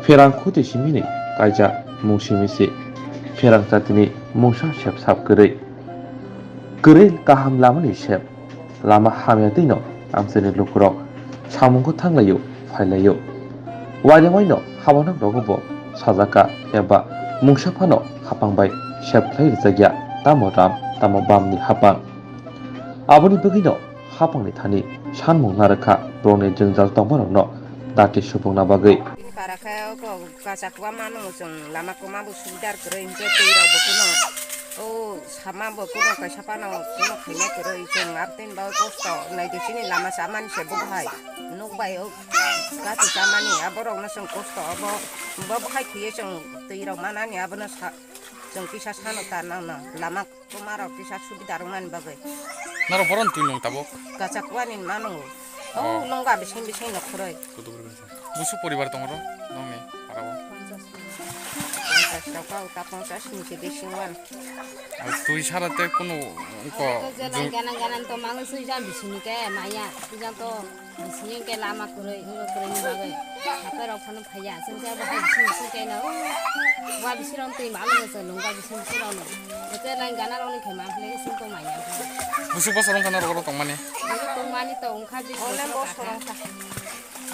pherang khuti simini kaijak mung simi se pherang jatini mungsa sep sap kwrwi. Kwrwi kaham lamani sep lama hamya twino amchaini lukurok samungkho thanglaio phailaio. Wainwi waino habanok rogo bo sajaka eba mungsa phano hapang bai sep khlai rwjakya tamo ram tamo bamni hapang. Aboni bagwino hapangni thani sanmung narwkha borokni jwngjal tongmarokno dati supungna bagwi. Bini para khe oko kacha kwbangma nwngo chwng lama kwma bo subidar kwrwi hinkhe twi rok bo kuno o sama bo kuno kaisa phano kuno khaina kwrwi chwng abtwi bo kosto naidi chini lama chamani se bo hai nuk bai o kathi chamani aborokno chwng kosto obo bo hai khiye chwng twi rok manani abono sa chwng kisa sano ta nangno lama. Kwma rok kisa subida rwmani bagwi. Norok boron twi nung tabuk? Kacha kwani ma nungo. Oh. Oh, nungba bising bising no khuroi. Busu poribar tong ro, nongni parao? Ponchas toka uta ponchas ni se bising wan. Twi sara te kunu ko. Oro to je jung- lang ganan ganan to mango sui jam bising ni ke maya, sui jam to. Bising ke lama kwrwi, wngwi kwrwini bagwi. Hapai rok phano phaiya, chwng khe bo hai bising bising khe no. Wa bising rok twi ma lwngo chwng nungba bising bising rok no. Ete lang gana rok ni khe ma phle sing tong manya. Busu bosor wngkha norok oro tongmani? Oro tongmani to wngkha je. Ole bosor wngkha.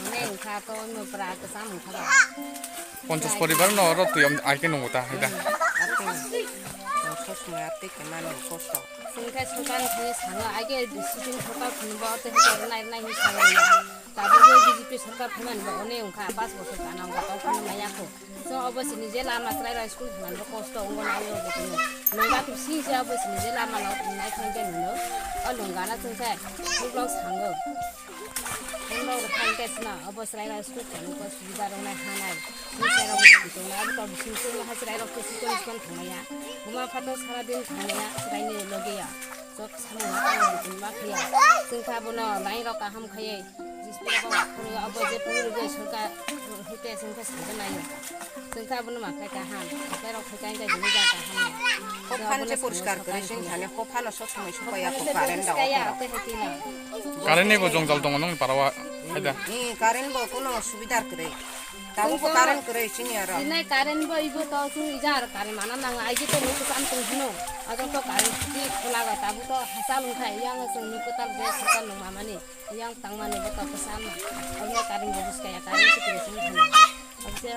Hwnwi wngkha to wngno pra kwcham wngkha ba. Ponchas poribar no oro twi am-, ai khe nungo ta, hai da. Ponchas ma twi khe mano kosto. Chwng khe sorkar ni thani sango, ai khe decision sorkar phunukgo, tei hwnkhe rwnai rwnai hinwi sango ya. Tabuk je B J P sorkar phaimani bo onek wngkha, paanch bochor kana wngkha, tei phano maya kho. Chwng obo chini je lama chwrairok school thangmani bo kosto wngwi nai o jotono. Nungba khe sing se obo chini je lama no nai thang khe nuno. O lungana chwng khe buklo sango. Hwnba rok thang khe sna obo chwrairok school thangmani bo subida rwnai hanai. Chwng se rok bo tongna abo to bising chwng ha chwrairok khe sikon sikon thangmaya. Buma phato sara din thangmaya chwraini loge ya. Chwng samung ma tangwi tongma phiya. Chwng kha bono line rok kaham khaiwi. Abo je puri rwgwi sorkar hwnkhe chwngkhe sajaknaio. Chwngkhe abono ma khlai kaham. Khe rok khe kain kain hwnwi jang kaham. Hophan se poriskar kwrwi chwng thani, hophano sob somoi sopaiya kho current da. Current ni bo jwngjal tongo nokni para o, haida? Ee, current bo kuno subidar kwrwi. Tabuk bo current kwrwi chini aro. Sinai current bo ibo to chwng ija aro current mana nango. Aiji to nukho sam tong hino. Ajok to current khiti khulago tabuk to hachal wngkha. Yang chwng nukho tal je sorkar nung mamani. Yang tangmani bo to kwcham. Omo current bo buskaya current si kwrwi chini hino. Abse.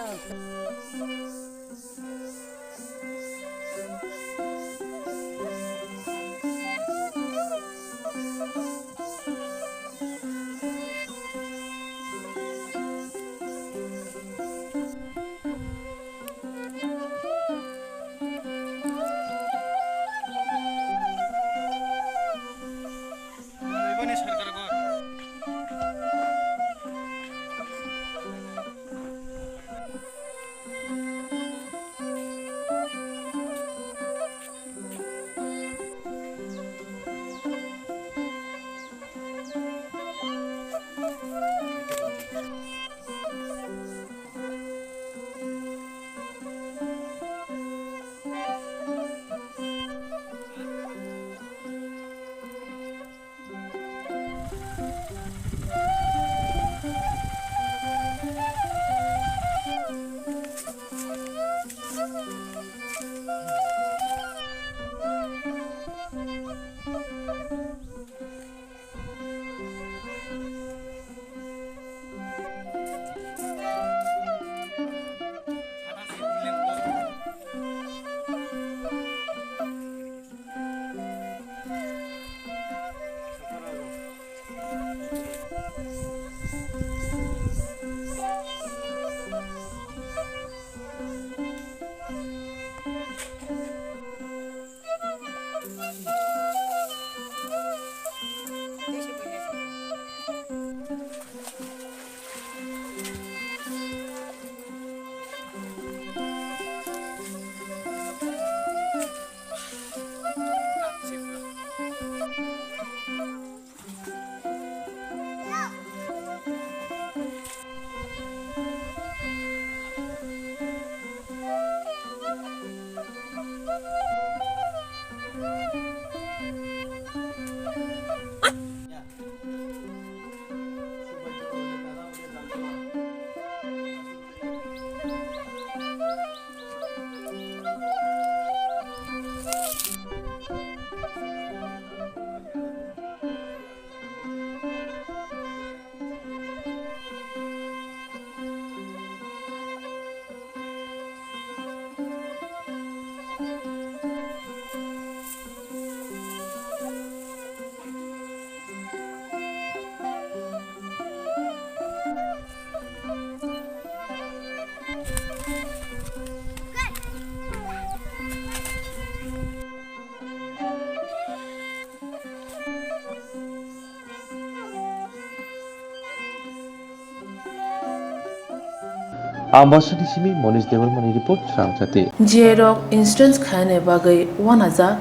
Ambasani simi Monish Debbarmani report, Srangchati. J rok insurance khainani bagwi wanajak,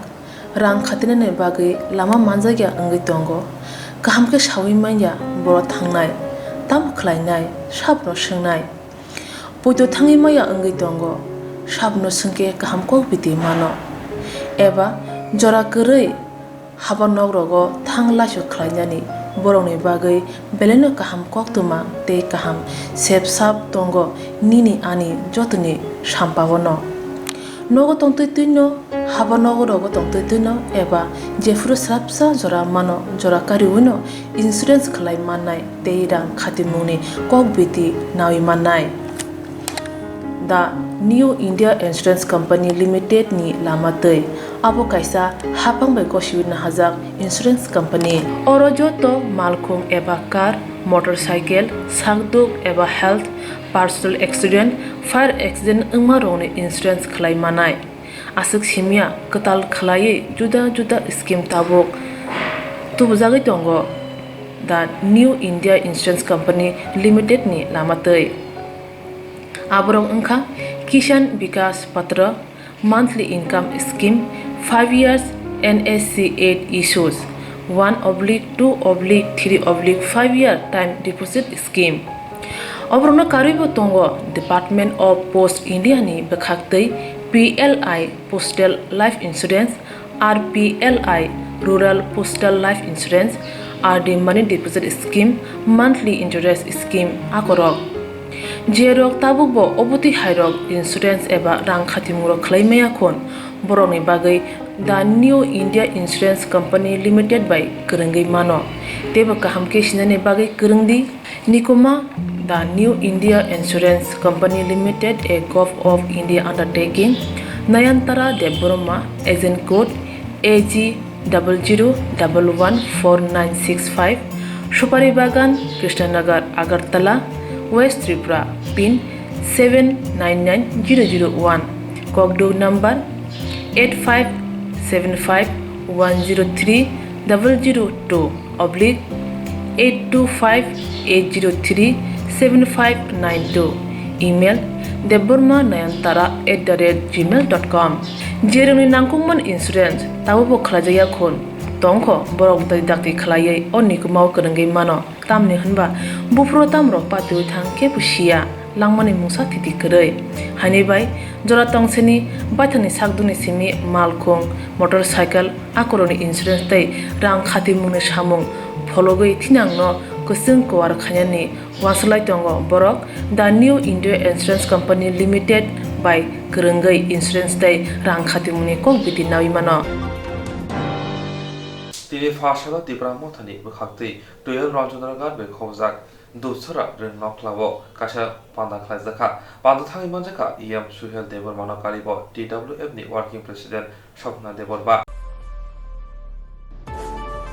rang khatinani bagwi lama manjakya wngwi tongo. Kaham khe sawi manya boro thangnai, tamo khlainai, sabono swngnai. Poito thangwi maya wngwi tongo, sabono swngkhe kaham kok biti mano. Eba jora kwrwi haba nok rogo thang laisok khlainani borokni bagwi belaino kaham koktwma tei kaham sep sap tongo nini ani jotoni sampaono. Nogo tongtwi twino, haba nogo rogo tongtwi twino eba jephuru swrapsa jora mano, jora kariwino insurance khlai mannai tei rang khatimungni kok biti nawi mannai. The New India Insurance Company Limited ni lama twi. Abo kaisa haphang bai gosiwi nahajak insurance company. Oro joto malkhung eba car, motorcycle, sakduk eba health, personal accident, fire accident wngma rokni insurance khlai manai. Aswk simya kwtal khlaiwi juda juda scheme tabuk tubujagwi tongo The New India Insurance Company Limited ni lama twi. Aborok wngkha Kisan Vikas Patra, monthly income scheme, five years N S C eight issues, one oblique two oblique three oblique five year time deposit scheme. Oborokno karwibo tongo Department of Post India ni bwkhaktwi P L I Postal Life Insurance, R P L I Rural Postal Life Insurance, R D Money Deposit Scheme, Monthly Interest Scheme akorok. Jerok tabukbo obotwi hairok insurance eba rang khatimungrok khlai maya khon, borokni bagwi The New India Insurance Company Limited bai kwrwngwi mano. Teibo kaham khe sinani bagwi kwrwng di. Nikuma, The New India Insurance Company Limited, a Govt of India undertaking, Nayantara Debbarma, agent code A G double zero double one four nine six five, Supari Bagan, Krishnanagar, Agartala, West Tripura, pin seven nine nine zero zero one, kokduk number eight five seven five one zero three double zero two oblique eight two five eight zero three seven five nine two, email debbarma nayantara at the rate gmail dot com. Jerokni nangkukmani insurance tabukbo khlaijakya khun tongkho, borok dai dakti khlaiwi o nikumao kwrwngwi mano. Tamni hwnba buphuru tamrok patiwi thang kebo siya, langmani mungsa thiti kwrwi. Haini bai jora tongsini baithangni sakdukni simi malkhung, motorcycle, akorokni insurance tei rang khatimungni samung phologwi thinangno kwchwng kuar khainani uansuk lai tongo borok. The New India Insurance Company Limited bai kwrwngwi insurance tei rang khatimungni kok biti naui mano. Tini pha salo Tipra Mothani bwkhaktwi Tuyal Ranjondra Ghat bai khobjak Dubsora Rwng Nokhlao kaisa panda khlaijakha. Panda thangwi manjakha E M Suhel Debbarmano karibo T W F ni Working President Swapna Debbarma.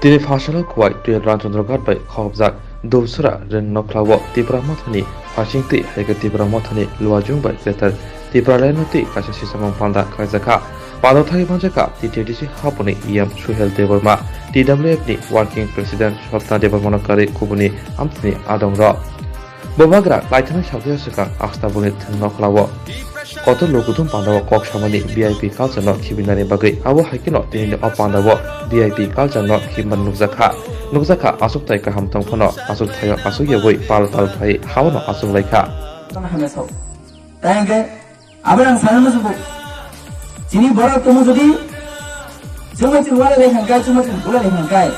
Tini pha salo Khowai Tuyal Ranjondra Ghat bai khobjak Dubsora Rwng Nokhlao Tipra Mothani phasingtwi hai khe Tipra Mothani luajwng bai kwthar Tipraland-o twi kaisa sisamung panda khlaijakha. Panda thangwi manjakha T T D C haponi E M Suhel Debbarma, T W F ni Working President Swapna Debbarmano karwi kubuni amtini adongrok. Bubagra kaithanai sakya swkang Astabulni thwng nokhlao kotor lukuthum pandao kok samani V I P culture-no khibinani bagwi. Abo hai kheno tinini o pandao V I P culture-no khibimani nukjakha. Nukjakha, achukthai kaham tong phano achukthaio achuk yagwi pal pal phai haono achuk laikha. Tei hwnkhe abo ang sana muchungo. Chini borok tongmo jodi chwngma chwng wala lai hwnkai, chwngma chwng bula lai hwnkai,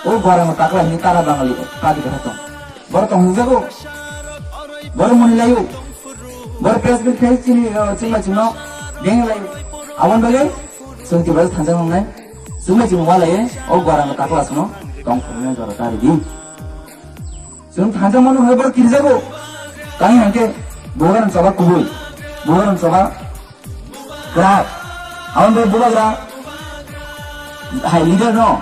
o goramo takla hwnwi tara bangali padi kha tong. Borok tong hwnjago. Borok muni laio. Borok press meet khai chini, uh, chwngma chwngno beng laio. Aboni bagwi chwng tibra thansa wngnai. Chwngma chwng wala ye o goramo takla sano tong phuru jora tari di. Chwng thansa mano hai borok kirjago. Tani hangke bubagra choba kubui. Bubagra choba kwrak. Aboni bagwi bubagra hai leader no.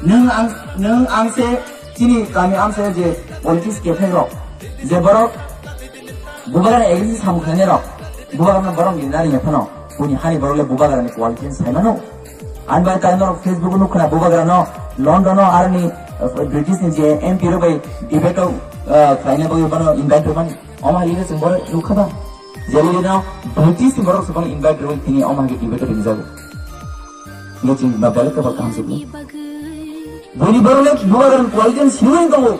Nwng ang, nwng ang se chini kami amsa je politics kepheng rok. Je borok bubagra against samung khlainai rok. Bubagra no borok ni nari ya phano. Buni hani borok le bubagra ni quality sai mano. Ani bai tai norok Facebook o nukha na bubagra no London o aroni, uh, British ni je M P rok bai debate o, uh, khlaina bagwi bono invite rwmani. Omo hai le chwng borok nukha ba? Je le no British ni borok se bono invite rwmani tini omo hai debate o ringjago. Nge chwng ba belai khe bo kaham se bo. Boni borok le bubagra ni quality ni simi tongo.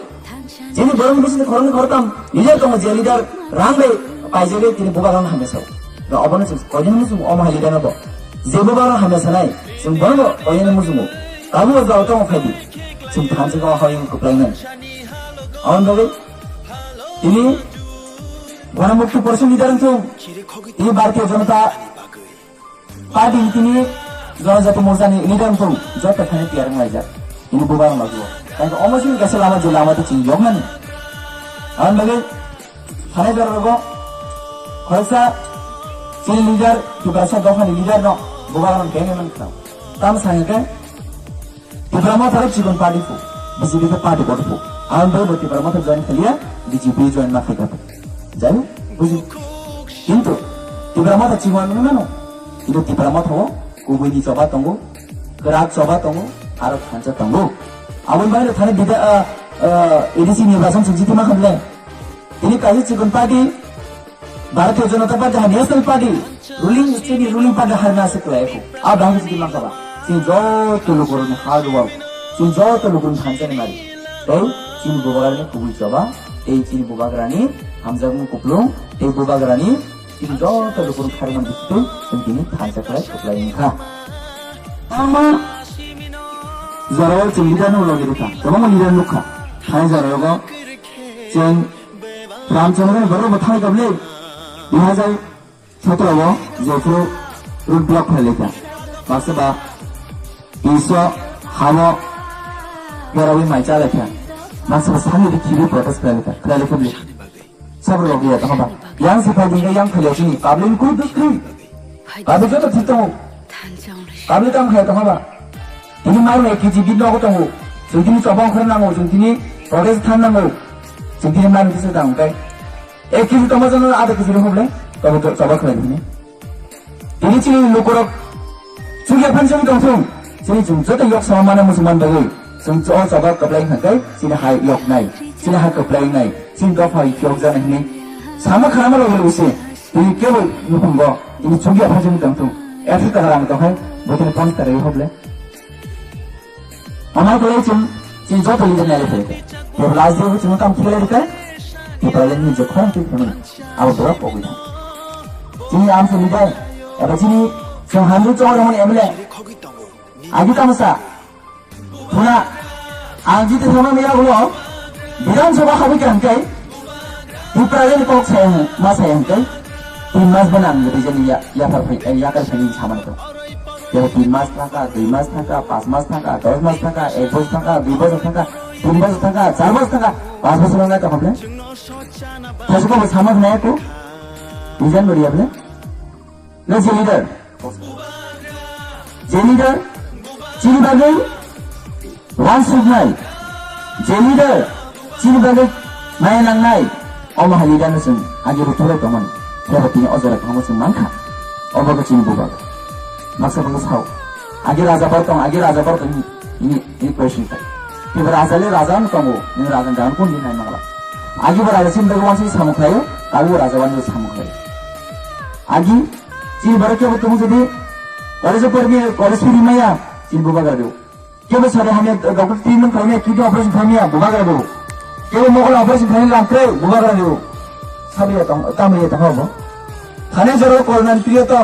Chini borok ni bising khoroknwi khoroktham leader tongo, je leader rang bai paijagwi tini bubagrano hamya sao. Da obono chwng koinani muchungo omo hai leader no bo. Je bubagrano hamya sanai, chwng bono koinani muchungo. Tabuk o jora tongo phaidi. Chwng thansa khe o hayung kwplainai. Aboni bagwi tini Ganamukti Parishad leader wngthung, tini Bharatiya Janata Party ni tini Janajati Morcha ni leader wngthung joto thani tiyar wnglaijak. Tini bubagra lagu. Tei omo chini kaisa lama je lama tei chini yokmani. Aboni bagwi thanai jora rogo khoroksa chini leader, Tiprasa dopha ni leader no bubagra no beng man khna. Tam sangke Tipra Motha rok chikon party phu, B J P khe party kotor phu. Ang bo Tipra Motha join khaliya, B J P join ma khaika phu. Jai hok, buji. Kintu Tipra Motha chikon wngwi mano. Kintu Tipra Motha o kubui ni choba tongo, kwrak choba tongo, aro thansa tongo. Aboni bagwi thani bida, ah, ah, A D C nirbachon se jiti ma khamle. Tini kaisa chikon party, Bharatiya Janata Party ha National Party, ruling state ni ruling party harna se kwlai ko. A bahai sidi mangkaba. Sini joto lukurokni hard work. Chwng joto lukurok thansa ni mari. Tei chini bubagrani kubui choba, tei chini bubagrani hamjakmung kuplung, tei bubagrani chini joto lukurok kharman bisitwi chwng tini thansa khlai kwplai wngkha. Tangma jorao chwng leader no logi rwkha, kwbangma leader nukha. Hai jorao chwng Ramchandra ni borok bo thai kabli, dui hajar sotoro o jephuru road block khlai laikha. Baksa ba iso hamo berawi mai cha laikha. Baksa ba sani di khibi protest khlai laikha. Khlai laikha bli. Sabro rok ya tong ba. Yang se phai dingga yang khlai chini. Public ni kuru dukri. Public joto thik tongo. Public tam khlai tong ba. Tini mai mai K G B nogo tongo. Chwng tini chobang khor nango. Chwng tini protest than nango. Chwng tini mai mai kisa tang kai. Ek kg tongma jano adha kg rw hoble, tobo to choba khlai bini. Tini chini lukurok chukya phan chini tongthung, chini chwng joto yok sama mana musulman bagwi, chwng o choba kwplai hwnkhai, chini hai yok nai, chini ha kwplai nai, chini dopha yok jana hini. Sama khlama logi logi se, tini kebo nukhungo, tini chukya phan chini tongthung, ekso taka rang tongkhai, bo tini ponch taka rw hoble. Omo kwlai chwng, chini joto leader ni ali phai kha. Bo last day bo chwng kam khlai rwkha. Tipra ni je khorang twi phunuk. Abo borok pogwi thang. Chini amsa leader, eba chini chwng hamjwk chwng rwmani M L A. Agi tamsa. Khuna, ang jiti thangma miya ulo, Bidhan Sabha habwi kha hwnkhe, Tiprajani kok saya hwn, ma saya hwnkhe, tin mas bana ang rijani ya, yaphar phai, eh, yakar phai ni samani to. Jebo tin mas thangkha, dui mas thangkha, pas mas thangkha, dos mas thangkha, ek bosor thangkha, dui bosor thangkha, tin bosor thangkha, char bosor thangkha, pas bosor thangkha, tong hamle. Thaisu ko sama hwnai ko, Bijan Bari ya bole. No je leader. Je leader, chini bagwi wansuknai. Je leader, chini bagwi maya nangnai. Omo hai leader no chwng agi ruthurai tongmani. Kebo tini o jora tongmo chwng mankha. Obo khe chini bubak. Maksa bangwi sao. Agi raja bar tong, agi raja bar tong, ini, ini, ini question khai. Kebo raja le raja no tongo, ini raja ni dagan kun din hai mangla. Agi bo raja chini bagwi wansuk samung khlaio, tabuk bo raja wani samung khlaio. Agi Chini borok kebo tongo jodi college o pormi, college fee rimaya, chini bubagra rw. Kebo sari hamya, doctor treatment khaimaya, kidney operation khaimaya, bubagra rw. Kebo mokol operation khaimaya lamkrai, bubagra rw. Sabiya tong, tamriya tong bo. Thane joro corona ni period to.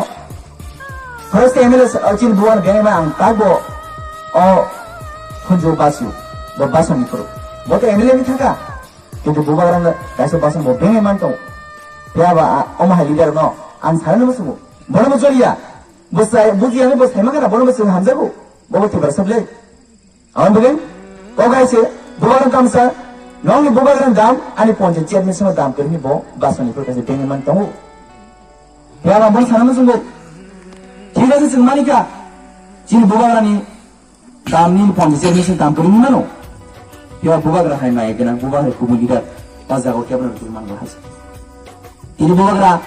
First M L A sa-, chini bubagra bengma ang tagbo. O khunju basu, bo basani koro. Bo to M L A ni thaka. Kintu bubagra kaisa basani bo bengma tong. Phiya ba, a, omo hai leader no, ang sana no musumu. Bono bo joliya. Bo sai, buji ani bo sai makana, bono bo sai hamjago. Bo bo tibar sable. Awan bole, o gaise, bubagra kamsa, nongni bubagra dam, ani ponche chairman sama dam kiri bo, basani ko kaise bengman tongo. Ya ba, bo sana musumu. Thik ase, chwng manika. Chini bubagra ni Dam ni ponche chairman se dam kwrwngwi mano. Phiya bubagra hai maya gwnang, bubagra hai kubui leader. O jaga o kebra rwchapmani bo hai se. Tini bubagra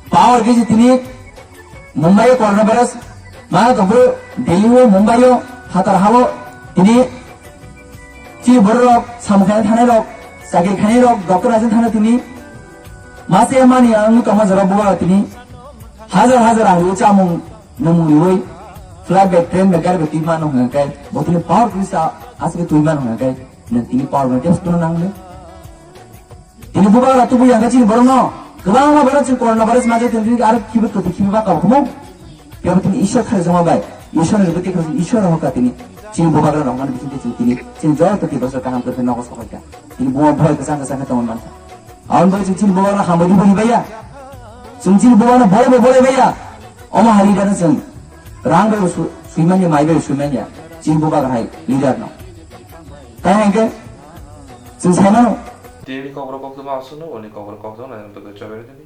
power khe se tini Mumbai o coronavirus, ma tongphuru Delhi o, Mumbai o, phatar ha o tini chini borok rok samung khaina thanai rok, chakri khainai rok, doctor naising thana tini mase mani ang tongma jora bubagra tini hajar hajar ang chamung Nwng mui ui, flight bai, train bai, gari bai twi mano hwnka khe, bo tini power twi sa, aswk twi mano hwnka khe, nwng tini power bai test kheno nang le. Tini bubagra tubu yang khe chini borok no, kwbangma borok chini corona virus ma je tini aro khibi kwtwi khibi ba kabo khmo. Phiya bo tini Ishwar kharjakma bai, Ishwar ni rwgwi tei Ishwar no hokha tini, chini bubagra rok mani bising twi chini, chini joto twi bosor kaham kwrwi nogo sokaikha. Tini buma bhoi kwchang kwchang khe tongwi mankha. Aboni bagwi chwng chini bubagra hambai di bini baiya. Chwng chini bubagra bolai bai bolai baiya. Omo hai leader no chwng rang bai su-, suimanya, mai bai suimanya. Chini bubagra hai leader no. Tai hwnkhe chwng saimano. Tini kokrok koktwma aswkno, oni kokrok koktwma nang tokhe chobai rwdi.